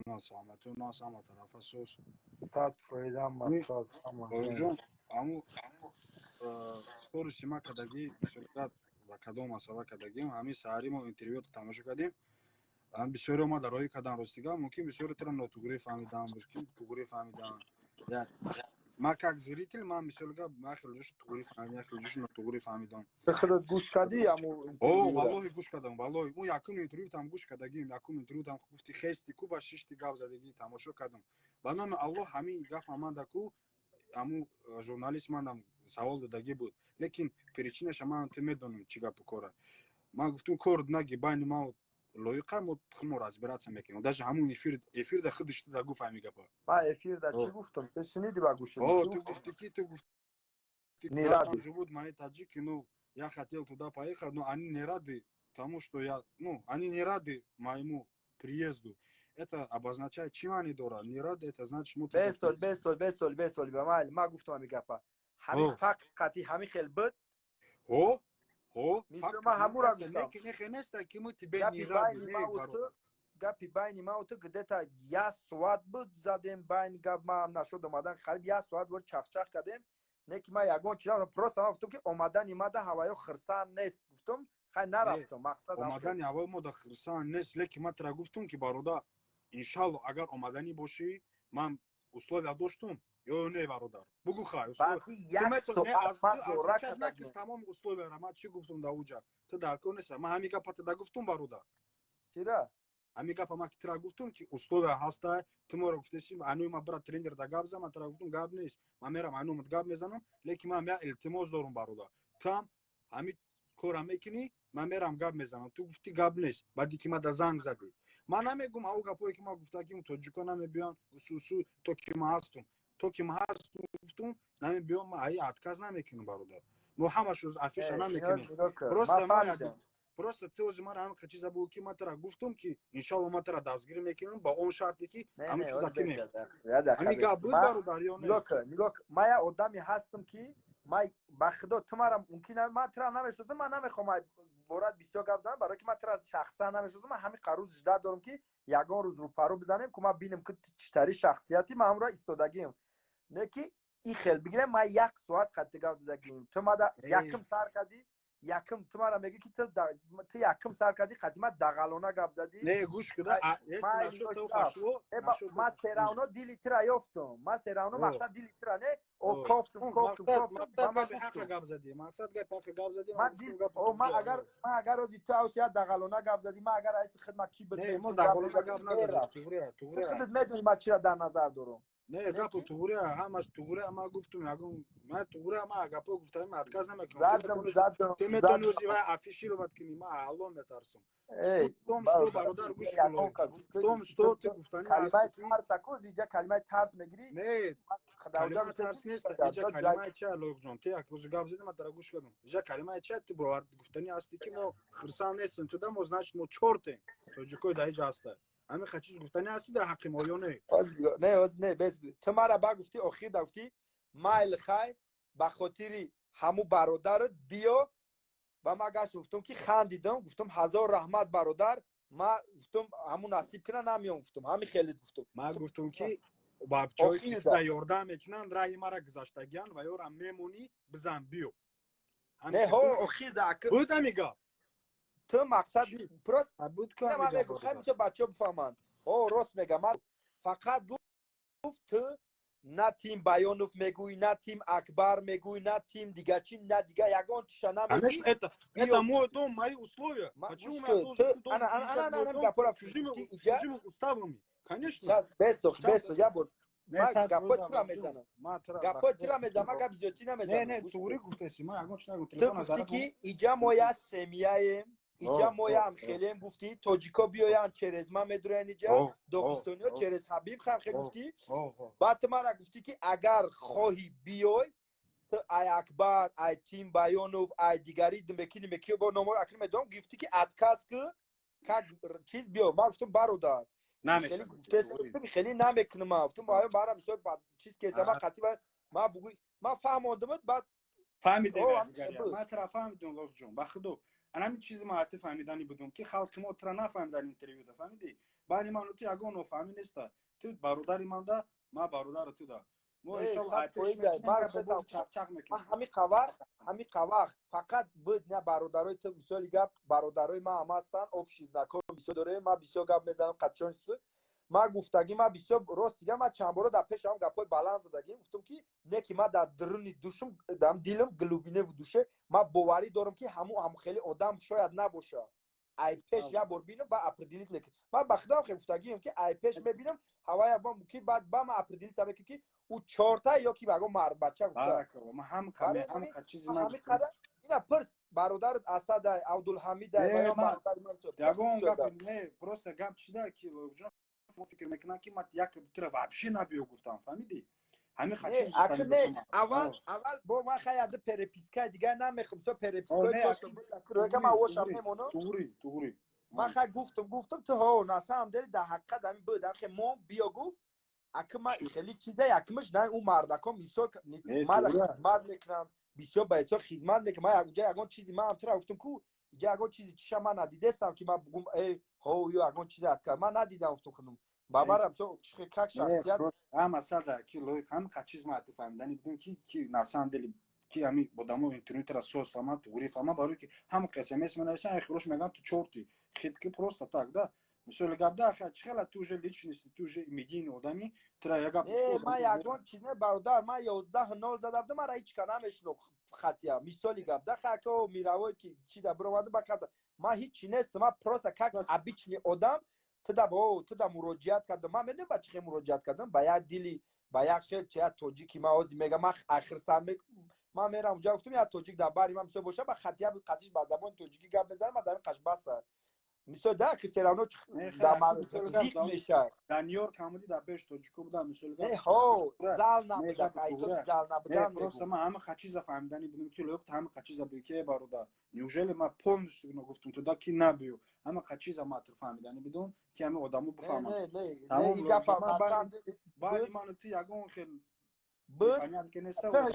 Саломатӣ нас, ҳама тарафа соз. 100% ҳама соз. Ҷон, аму сториси ма кадагӣ бисёрат ба кадом масъала кадагим. Ҳамин саҳари мо интервюто тамошо кардем, бисёре омада роҳӣ кардан. Ростига, мумкин бисёре тира нотуғрӣ фаҳмидан, мумкин туғрӣ фаҳмидан. Ма как зритель, ман мисолга, ма хеле ҷош туғрӣ фаҳмидам, як хеле ҷош нотуғрӣ фаҳмидам. Худат гӯш кардӣ аму? О, валлоҳи, гӯш кардам, валлоҳи. Мо якум интервютам гӯш кардагим. Якум интервютам гуфти, хести ку ба шишти гап задагӣ, тамошо кардам. Ба номи Аллоҳ, ҳамин гап ҳаманда ку аму журналист мандам савол додагӣ буд, лекин причинаша ман ту медонам, чӣ гапу кора. Ман гуфтум, кор наги байни ма лоиқа, мо хумо разбираться мекунем. Даже ҳамун эфирда худиш туда гуфт ҳамин гапа. Ма эфирда чӣ гуфтам? Ту шуниди ба гӯши? О, ту гуфти ки, ту гуфти: Не живут мои таджики, ну, я хотел туда поехать, но они не рады тому, что я, ну, они не рады моему приезду. Это обозначает, чем они дорад? Не рады, это значит, мы Бесол, бесол, бесол, бесол, ба ма гуфтам ҳамин гапа. Ҳамин факт қати ҳамин хел буд. О, о. Мисол, ма ҳамура гуфтам. Не, неста ки мы тебе не рады. Гапи байни ма ту где-то як соат буд, задем байни гап, ма нашуд омадан, қариб як соат буд, чахчах кардем. Не ки ма ягон чи, просто ма гуфтам, ки омадани мада ҳаваё хирсанд нест, гуфтам. Хай, нарафтам, мақсад. Омадани ҳавои мо да хирсанд нест, лекин ма тара гуфтам, ки бародар, иншалло, агар омаданӣ бошӣ, ман условия доштум ё не, бародар, бугу. Хай, тамоми условияра ман чӣ гуфтум дар уҷа, ту дар кор неста. Ман ҳамин гапа туда гуфтум, бародар. Чира? Ҳамин гапа ман тира гуфтум, ки условия ҳаста. Ту моро гуфтеси, анӯи ма бира тренер да гап зан. Ман тира гуфтум, гап нест, ман мерам, анӯмат гап мезанам, лекин ман я илтимос дорум, бародар, туам ҳамин кора мекунӣ, ман мерам, гап мезанам. Ту гуфтӣ, гап нест. Баъди ки ма да занг задӣ, ман намегум ау гапое, ки ман гуфтагим, тоҷико намебиён усусу, то ки ман ҳастум, то ки ман ҳастум, гуфтум, намебиён. Ман аи отказ намекунам, бародар, мо ҳамашо афиша намекунем. Просто ту ози мара ҳамин чиза бугӯ, ки ман тара гуфтум, ки иншалло ман тара дастгирӣ мекунам ба он шарте, ки ҳамин чиза кунем. Ҳамин гап буд, бародар, ё не? Нигоҳ, ман як одаме ҳастам, ки ман, ба худо, ту мара мумкин, ман тара намешносам, ман намехоҳам борат бисёр гап занам, барое ки ман тара шахсан намешносам. Ман ҳамин рӯз жда дорам, ки ягон рӯз рӯпарӯ бизанем, ку ман бинем, ки чӣ тари шахсияти ман ҳамро истодагием. Не ки и хел бигирем, ман як соат қатти гап задагием. Ту мада якм сар кардӣ, якм ту мара мегӣ, ки ту якм сар кардӣ, қадима дағалона гап задӣ. Не, гӯш куда. Ман всё равно дили тира ёфтум, ман всё равно мақсад дили тира не, о, кофтум, кофтум, кофтум. Гап задӣ, мақсад гап ҳаққа гап задӣ. Ман агар, ман агар ози ту авси як дағалона гап задӣ, ман агар айси хидмат ки Мо дағалона гап назадем, туғрия. Туғрия, худат медонӣ, ман чира дар назар дорам. Не, гапу туғрия, ҳамаш туғрия. Ман гуфтум, ягон ман туғрия, ман гапо гуфтам, отказ намекунам. Задам, задам. Ту метавони ози вай афишировать кунӣ, ман алло метарсам. Том что, бародар, гӯш кун, том что ту гуфтани. Калимаи тарс аку, иҷа калимаи тарс мегирӣ. Не, калимаи тарс нест иҷа. Калимаи ча, Лоиқҷон? Ту як рӯзи гап задӣ, ман тара гӯш кардам. Иҷа калимаи ча ту гуфтани ҳастӣ, ки мо хирсанд нестем туда, мо, значит, мо чортем, тоҷикои дар иҷа ҳаста. Ҳамин чиз гуфтани ҳастӣ дар ҳаққи мо ё не? Не, не, бес, ту мара ба гуфтӣ, охир да гуфтӣ, майл, хай, ба хотири ҳаму бародарат биё. Ба ма гашт гуфтум, ки хандидам, гуфтум, ҳазор раҳмат, бародар, ма гуфтум, ҳамун насиб кина, намеём, гуфтум, ҳамин хеле гуфтум. Ман гуфтум, ки бачаҳое ки туда ёрдам мекунанд, раҳи мара гузаштагиан ва ёрам мемонӣ, бизан, биё. Не, ҳо, охир да. Буд ҳамин гап. Ту мақсад просто буд. Ман мегум, хай, мисо бачаҳо бифаҳманд. О, рост мегам, ман фақат гуфт, ту на тим Баёнов мегӯй, на тим Акбар мегӯй, на тим дига чи, на дига ягон чиша намегӯй. Это мой дом, мои условия. Почему я должен чужими уставами? Конечно. Бесо, бесо, я бор ман гапои тура мезанам, гапои тура мезанам, ман гапи зиёдтӣ намезанам. Не, не, туғри гуфтаси, ман ягон чи нагуфтам. Ту гуфтӣ, ки иҷа мо як семьяем, иҷа мо ям хелем, гуфтӣ, тоҷико биёянд, через ман медуроянд иҷа, догистониё через Ҳабиб, хам хел гуфтӣ. Баъд ту мара гуфтӣ, ки агар хоҳӣ биёй, ту ай Акбар, ай тим Баёнов, ай дигари димеки димеки бо номо акни медонам, гуфтӣ, ки отказ ки, как чиз биё. Ман гуфтам, бародар, хеле намекунам. Ман гуфтам, бара бисёр чиз кесама қатъи ма бугӯй, ман фаҳмондамат, баъд. Фаҳмидем, ман тара фаҳмидам, Лоқҷон, ба худо. Ана ҳамин чизи ман ҳатти фаҳмидани будум, ки халқи мо тра нафаҳмидан интервюда, фаҳмидӣ? Байни ману ту ягон нофаҳмӣ неста. Ту бародари манда, ман бародари ту да. Мо иншолло чақчақ мекунем. Ҳамин вақт фақат буд на бародарои ту. Мисоли гап, бародарои ман ҳам ҳастанд, общий знакомый бисёр дорем. Ман бисёр гап мезанам қатчон. Ман гуфтагӣ, ман бисёр рости гап, ман чанд бора дар пешам гапҳои баланд задагим, гуфтам, ки не, ки ман дар дуруни душум, дар дилам, глубине в душе, ман боварӣ дорам, ки ҳамун ҳам хеле одам шояд набошад. Ай пеш як бор бинам, ба определить мекунам. Ман ба худам хеле гуфтагием, ки ай пеш мебинам ҳавая ки баъд ба ман определить мекунам, ки ӯ чорта ё ки ягон мардбача. Гуфта. Ина пирс, бародарат Асадай, Абдулҳамидай. Ягон гап не, просто гап чида, ки фикр мекунам, ки ман як тира вообще набиё гуфтам, фаҳмидӣ? Ҳамин. Аввал, аввал бо ман хаяды переписка дигар намехом, со переписка ман ошам мемонам. Туғри, туғри. Ман хай гуфтам, гуфтам, ту ҳо, на самом деле, дар ҳақиқат ҳамин буд. Ҳам мо биё гуфт, аки ма хеле чиза якмиш на ӯ мардако мисол мада хизмат мекунам, бисёр ба ҳисоб хизмат мекунам. Ман якҷа ягон чизи ман тура гуфтам, ку иҷа ягон чизи чиша ман надидестам, ки ман бугум, э ҳо, ё ягон чизе ман надидам. Гуфтам худум бабарам как шахсият. Масала ки лоиқ ҳам чиз ма ту фаҳмидани будем, ки на самом деле ки ҳами одамо интернетра соз фаҳманд, туғри фаҳманд, барои ки ҳам СМС менависанд, хирош мегӯянд, ту чорти хит, ки просто так да. Мисоли гап да, чӣ хела ту уже личности, ту уже медийный одами, тура як гап. Ман ягон чиз не, бародар, ман 11-0 зада будам, мара ҳеч ка намешинохт хатия. Мисоли гап да, хако мировой ки чи да биромаду ба када, ман ҳичи нестам. Ман просто как обычный одам туда бо туда муроҷиат кардам. Ман медонам, ба чӣ хел муроҷиат кардам, ба як дили, ба як хел чи, як тоҷики. Ман ҳозир мегам, ман ахирсар ман мерам уҷа, гуфтам, як тоҷик дар бари ман мисол боша, ба хатия қатиш ба забони тоҷикӣ гап мезанам, ман дар ин қашбаса мисол да, ки всё равно зиқ мешавад. Дар Нью-Йорк ҳамуди, дар пеш тоҷико будам, мисол. Ҳо, зал набуда, зал набудам. Просто ман ҳама чиза фаҳмидани будам, ки лоиқ ҳама чиза буд, ки бародар, неужели ман полностью гуфтам туда, ки набиё? Ҳама чиза ман фаҳмидани будам, ки ҳама одамо бифаҳманд. Баъди ману ту ягон хел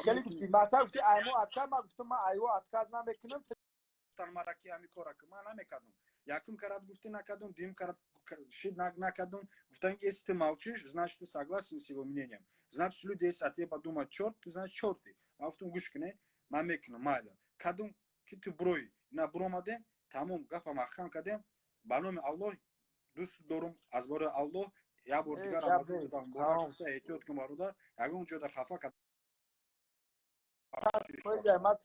Хеле гуфти, масалан гуфти, аймо отказ, ман гуфтам, ман айво отказ намекунам. Мара ки ҳами кора ки ман намекардам. Якум карат гуфти, накардум, дуюм карат шид, накардум. Гуфтан, ки если ты молчишь, значит, ты согласен с его мнением, значит, люди если о тебе подумают чёрт, ты, значит, чёрт ты. Ман гуфтам, гӯш куне, ман мекунам, майла кадум, ки ту бурои ина буромадем, тамом гапа маҳкам кардем. Ба номи Аллоҳ дӯст дорум, аз бораи Аллоҳ як бор дигар эҳтиёт кун, бародар, ягон ҷода хафа кард. Ман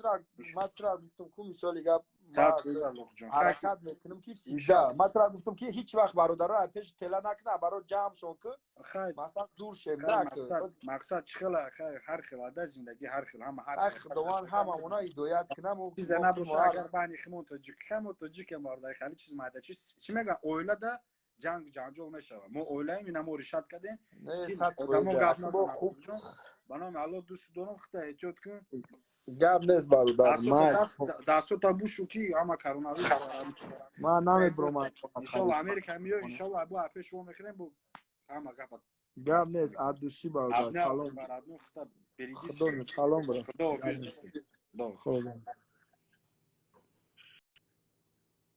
тура гуфтам ку, мисоли гап, ҳаракат мекунам, ки всегда ман тура гуфтам, ки ҳеҷ вақт бародаро пеши тела накуна, баро ҷамъшон ку, масалан зур шем. Мақсад чӣ хела, ҳар хел ада зиндагӣ, ҳар хел, ҳама ҳар. Худованд ҳамамона ҳидоят кунам. Чизе набоша, агар байни химон тоҷик, ҳамо тоҷикем, бародар, хали чиз майда чиз, чӣ мегӯянд, оилада ҷанг ҷанҷол мешавад. Мо оилаем, ина мо решать кардем, одамо гап назананд. Ба номи Аллоҳ дӯст дорам, худта эҳтиёт кун. Гап нест, бародар. Дастото бушу, ки ҳама коронавирус. Ман намебуромам. Иншолло, Америка миё, иншолло, бу пеш во мехӯрем, бу ҳама гапа. Гап нест, от души, бародар, салом. Худо, салом, бародар. Худо.